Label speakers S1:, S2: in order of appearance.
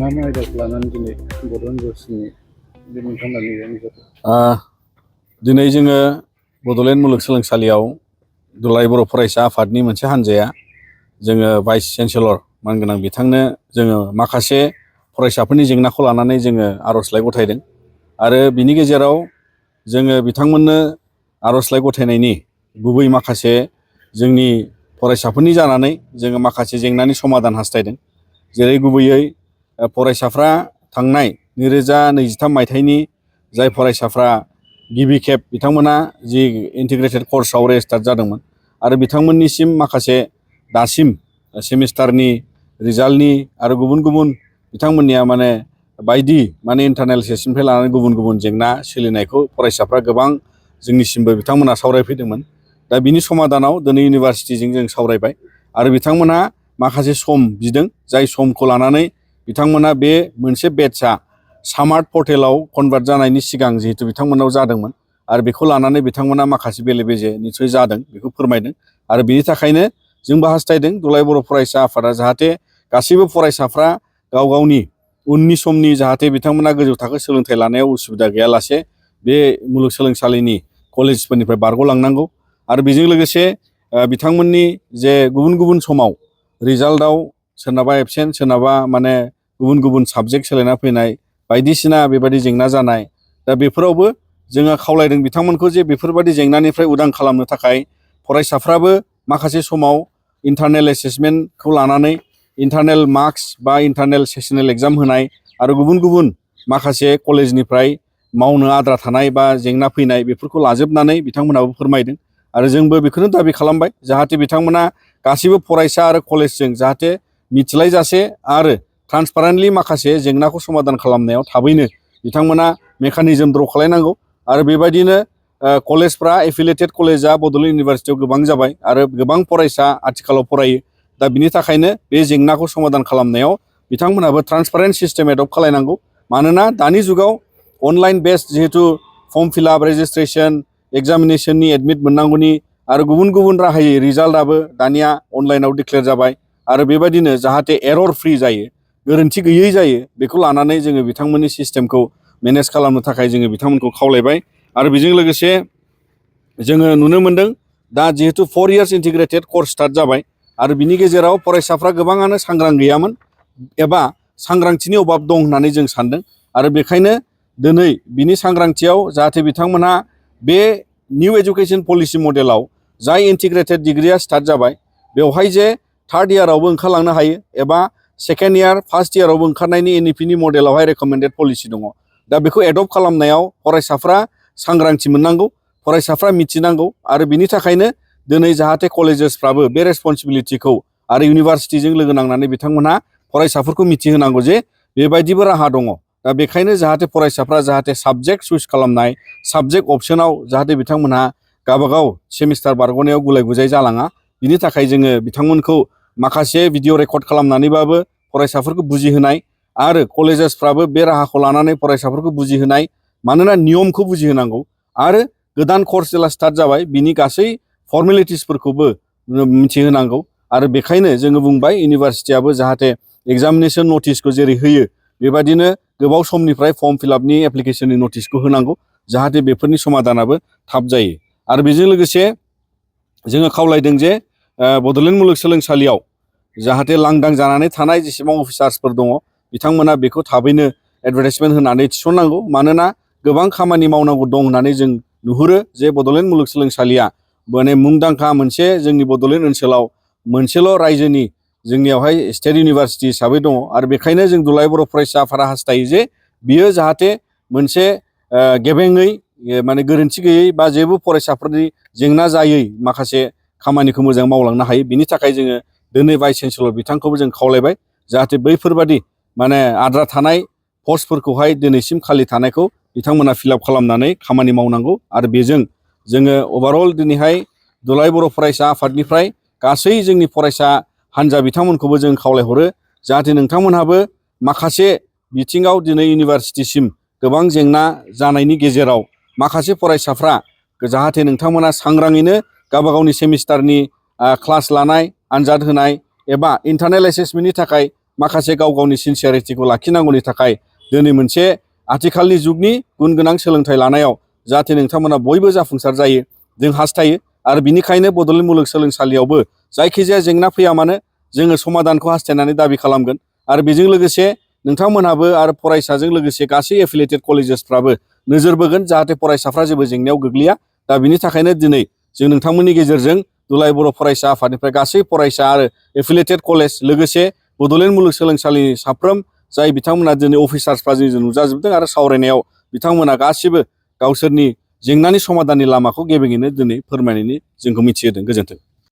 S1: मा आयदाखौ लानानै दिनै बड'ल इउनिभारसिटिनि बे नोंथांमोननि
S2: दिनै जोङो बड'लेण्ड मुलुगसोलोंसालियाव दुलाराय बर' फरायसा आफादनि मोनसे हान्जाया जोङो भाइस चेन्सेलर मानगोनां बिथांनो जोङो माखासे फरायसाफोरनि जेंनाखौ लानानै जोङो आर'जलाइ गथायदों आरो बिनि गेजेराव जोङो बिथांमोननो आर'जलाइ गथायनायनि गुबै माखासे जोंनि फरायसाफोरनि जानानै जोङो माखासे जेंनानि समाधान हास्थायदों। जेरै गुबैयै फरायसाफ्रा थांनाय 2023 मायथाइनि जाय फरायसाफ्रा गिबि खेब बिथांमोना जि इन्टिग्रेटेड कर्सआव रेजिस्टार जादोंमोन आरो बिथांमोननिसिम माखासे दासिम सेमिस्टारनि रिजाल्टनि आरो गुबुन गुबुन बिथांमोननिया बायदि इन्टारनेल टेस्टनिफ्राय लानानै गुबुन गुबुन जेंना सोलिनायखौ फरायसाफ्रा गोबां जोंनिसिमबो बिथांमोना सावरायफैदोंमोन। दा बिनि समाधानाव दिनै इउनिभारसिटिजों जों सावरायबाय आरो बिथांमोनहा माखासे सम बिदों जाय समखौ लानानै बिथांमोना बे मोनसे बेटचआ स्मार्ट पर्टेलाव कनभार्ट जानायनि सिगां जिहेतु बिथांमोनाव जादोंमोन आरो बेखौ लानानै बिथांमोना माखासे बेले बेजे निसय जादों बेखौ फोरमायदों आरो बिनि थाखायनो जोंबो हास्थायदों दुलाराय बर' फरायसा आफादा जाहाथे गासैबो फरायसाफ्रा गाव गावनि उननि समनि जाहाथे बिथांमोना गोजौ थाखो सोलोंथाइ लानायाव उसुबिदा गैयालासे बे मुलुगसोलोंसालिनि कलेजफोरनिफ्राय बारग'लांनांगौ आरो बेजों लोगोसे बिथांमोननि जे गुबुन गुबुन समाव रिजाल्टआव सोरनाबा एबसेन्ट सोरनाबा गुबुन गुबुन साबजेक्ट सोलायना फैनाय बायदिसिना बेबायदि जेंना जानाय दा बेफोरावबो जोङो खावलायदों बिथांमोनखौ जे बेफोरबायदि जेंनानिफ्राय उदां खालामनो थाखाय फरायसाफ्राबो माखासे समाव इन्टारनेल एसेसमेन्टखौ लानानै इन्टारनेल मार्क्स बा इन्टारनेल सेसनेल एग्जाम होनाय आरो गुबुन गुबुन माखासे कलेजनिफ्राय मावनो आद्रा थानाय बा जेंना फैनाय बेफोरखौ लाजोबनानै बिथांमोनाबो फोरमायदों आरो जोंबो बेखौनो दाबि खालामबाय जाहाथे बिथांमोना गासैबो फरायसा आरो कलेजजों जाहाथे मिथिलायजासे आरो ट्रान्सपारेन्टलि माखासे जेंनाखौ समाधान खालामनायाव थाबैनो बिथांमोना मेकानिजम द्र' खालायनांगौ आरो बेबायदिनो कलेजफ्रा एफिलिएटेड कलेजआ बड'लेण्ड इउनिभारसिटियाव गोबां जाबाय आरो गोबां फरायसा आथिखालाव फरायो। दा बिनि थाखायनो बे जेंनाखौ समाधान खालामनायाव बिथांमोनाबो ट्रान्सपारेन्ट सिस्टेम एडप्ट खालायनांगौ मानोना दानि जुगाव अनलाइन बेस्ड जिहेतु फर्म फिलआप रेजिस्ट्रेसन एग्जामिनेसननि एडमिट मोननांगौनि आरो गुबुन गुबुन राहायै रिजाल्टआबो दानिया अनलाइनाव डिक्लेयार जाबाय आरो बेबायदिनो जाहाथे एरर फ्रि जायो गोरोन्थि गैयै जायो बेखौ लानानै जोङो बिथांमोननि सिस्टेमखौ मेनेज खालामनो थाखाय जोङो बिथांमोनखौ खावलायबाय आरो बेजों लोगोसे जोङो नुनो मोन्दों दा जिहेतु 4 इयार्स इन्टिग्रेटेड कर्स स्टार्ट जाबाय आरो बिनि गेजेराव फरायसाफ्रा गोबाङानो सांग्रां गैयामोन एबा सांग्रांथिनि अभाब दं होननानै जों सान्दों आरो बेखायनो दिनै बिनि सांग्रांथियाव जाहाथे बिथांमोनहा बे निउ एजुकेसन पलिसि मडेलाव जाय इन्टिग्रेटेड डिग्रिया स्टार्ट जाबाय बेवहाय जे थार्ड इयारावबो ओंखारलांनो हायो एबा सेकेन्ड इयार फार्स्ट इयारावबो ओंखारनायनि एनइपिनि मडेलावहाय रेकमेन्डेड पलिसि दङ। दा बेखौ एडप्ट खालामनायाव फरायसाफ्रा सांग्रांथि मोननांगौ फरायसाफ्रा मिथिनांगौ आरो बिनि थाखायनो दिनै जाहाथे कलेजेसफ्राबो बे रेसपन्सिबिलिटिखौ आरो इउनिभारसिटिजों लोगो नांनानै बिथांमोनहा फरायसाफोरखौ मिथिहोनांगौ जे बेबायदिबो राहा दङ। दा बेखायनो जाहाथे फरायसाफ्रा जाहाथे साबजेक्ट चुज खालामनाय साबजेक्ट अपसनाव जाहाथे बिथांमोनहा गावबागाव सेमिस्टार बारग'नायाव गुलाय गुजाय जालाङा बिनि थाखाय जोङो बिथांमोनखौ माखासे भिडिअ रेकर्ड खालामनानैबाबो फरायसाफोरखौ बुजिहोनाय आरो कलेजेसफ्राबो बे राहाखौ लानानै फरायसाफोरखौ बुजिहोनाय मानोना नियमखौ बुजिहोनांगौ आरो गोदान कर्स जेला स्टार्ट जाबाय बिनि गासै फर्मेलिटिसफोरखौबो मिथिहोनांगौ आरो बेखायनो जोङो बुंबाय इउनिभारसिटियाबो जाहाथे एग्जामिनेसन नटिसखौ जेरै होयो बेबायदिनो गोबाव समनिफ्राय फर्म फिलआपनि एप्लिकेसननि नटिसखौ होनांगौ जाहाथे बेफोरनि समाधानाबो थाब जायो आरो बेजों लोगोसे जोङो खावलायदों जे बड'लेण्ड मुलुगसोलोंसालियाव जाहाथे लांदां जानानै थानाय जेसेबां अफिसार्सफोर दङ बिथांमोना बेखौ थाबैनो एडभार्टाइजमेन्ट होनानै थिसननांगौ मानोना गोबां खामानि मावनांगौ दं होननानै जों नुहुरो जे बड'लेण्ड मुलुगसोलोंसालिया मुंदांखा मोनसे जोंनि बड'लेण्ड ओनसोलाव मोनसेल' रायजोनि जोंनियावहाय स्टेट इउनिभारसिटि हिसाबै दङ आरो बेखायनो जों दुलाराय बर' फरायसा आफादा हास्थायो जे बियो जाहाथे मोनसे गेबेङै गोरोन्थि गैयै बा जेबो फरायसाफोरनि जेंना जायै माखासे खामानिखौ मोजां मावलांनो हायो बिनि थाखाय जोङो दिनै भाइस चेन्सेलर बिथांखौबो जों खावलायबाय जाहाथे बैफोरबादि आद्रा थानाय पस्टफोरखौहाय दिनैसिम खालि थानायखौ बिथांमोना फिलआप खालामनानै खामानि मावनांगौ आरो बेजों जोङो अभारअल दिनैहाय दुलाराय बर' फरायसा आफादनिफ्राय गासै जोंनि फरायसा हान्जा बिथांमोनखौबो जों खावलायहरो जाहाथे नोंथांमोनहाबो माखासे बिथिङाव दिनै इउनिभारसिटिसिम गोबां जेंना जानायनि गेजेराव माखासे फरायसाफ्रा जाहाथे नोंथांमोना सांग्राङैनो गावबा गावनि सेमिस्टारनि क्लास लानाय आनजाद होनाय एबा इन्टारनेल एसेसमेन्टनि थाखाय माखासे गाव गावनि सिनसियारिटिखौ लाखिनांगौनि थाखाय दिनै मोनसे आथिखालनि जुगनि गुन गोनां सोलोंथाइ लानायाव जाहाथे नोंथांमोना बयबो जाफुंसार जायो जों हास्थायो। आरो बिनिखायनो बड'लेण्ड मुलुगसोलोंसालियावबो जायखिजाया जेंना फैया मानो जोङो समाधानखौ हास्थायनानै दाबि खालामगोन। आरो बेजों लोगोसे नोंथांमोनहाबो आरो फरायसाजों लोगोसे गासै एफिलिएटेड कलेजेसफ्राबो नोजोर बोगोन जाहाथे फरायसाफ्रा जेबो जेंनायाव गोग्लैया। दा बिनि थाखायनो दिनै जों नोंथांमोननि गेजेरजों दुलाराय बर' फरायसा आफादनिफ्राय गासै फरायसा आरो एफिलिएटेड कलेज लोगोसे बड'लेण्ड मुलुगसोलोंसालिनि साफ्रोम जाय बिथांमोना दिनै अफिसार्सफ्रा जोंजों नुजाजोबदों आरो सावरायनायाव बिथांमोना गासिबो गावसोरनि जेंनानि समाधाननि लामाखौ गेबेङैनो दिनै फोरमायनायनि जोंखौ मिथिहोदों। गोजोन्थों।